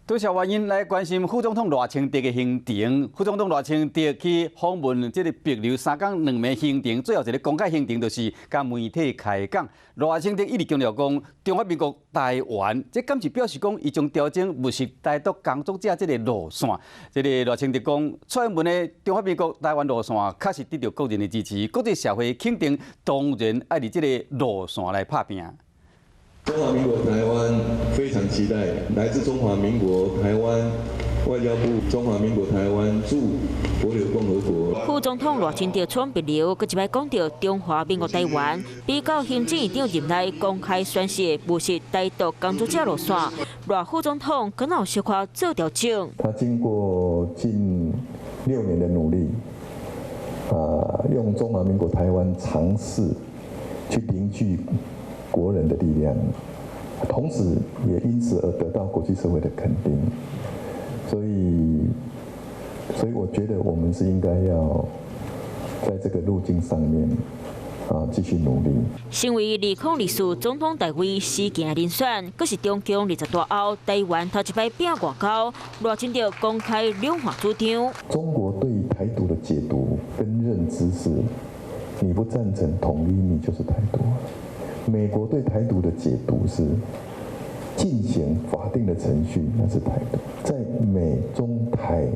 多謝原因來關心副總統賴清德的行程。副總統賴清德去訪問這个帛琉3工2暝行程，最後一个公開行程就是佮媒體開講。賴清德一直強調講，中華民國台灣，這敢是表示講，伊將調整務實台獨工作者這个路線。這个賴清德講，蔡英文的中華民國台灣路線確實得著國人的支持，國際社會肯定，當然愛佇這个路線來拍拚。中華民國台灣非常期待來自中華民國台灣外交部、中華民國台灣駐帛琉共和國。副總統賴清德竄帛琉，閣一擺講著中華民國台灣，比較行政院長任內公開宣示務實台獨工作者路線，賴副總統敢若有小可做調整。他經過近6年的努力，啊，用中華民國台灣嘗試去凝聚國人的力量，同時也因此而得到國際社會的肯定，所以我覺得我們是應該要在這個路徑上面啊繼續努力。成為2024總統大位時行人選，閣是中共二十大後台灣頭一擺拼外交，賴清德公開兩岸主張。中國對台獨的解讀跟認知是，你不贊成統一，你就是台獨。美國對台獨的解讀是進行法定的程序，那是台獨。在美中台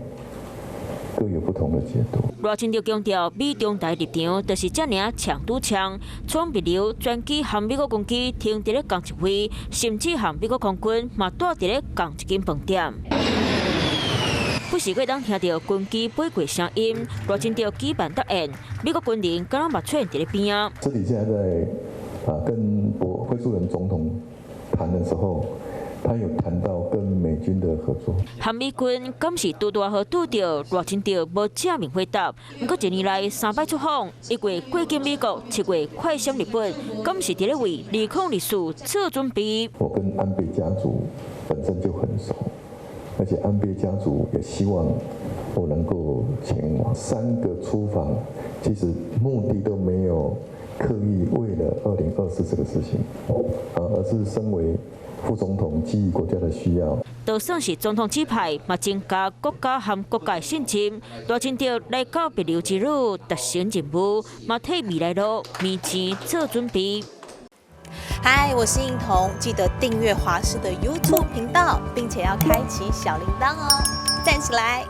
各有不同的解讀。賴清德強調，美中台立場就是遮爾槍對槍，竄帛琉專機和美國軍機停佇咧仝一位，甚至和美國空軍嘛蹛佇咧仝一間飯店。不時會當聽著軍機飛過聲音，賴清德舉辦答應，美國軍人敢若嘛出現佇咧邊仔。這裡現在在啊，跟帛惠恕仁總統談的時候，他有談到跟美軍的合作。和美軍敢是拄拄好拄著賴清德無正面回答。毋過一年來三擺出訪，1月過境美國，7月快閃日本，敢是佇咧為2024做準備。我跟安倍家族本身就很熟，而且安倍家族也希望我能夠前往。三個出訪，其實目的都沒有刻意為了2024這個事情，啊，而是身為副總統基於國家的需要。就算是總統指派，嘛增加國家和國界信任。賴清德來到帛琉之旅達成任務，嘛替未來路面前做準備。嗨，我是應彤，記得訂閱華視的 YouTube 頻道，並且要開啟小鈴鐺哦，讚起來！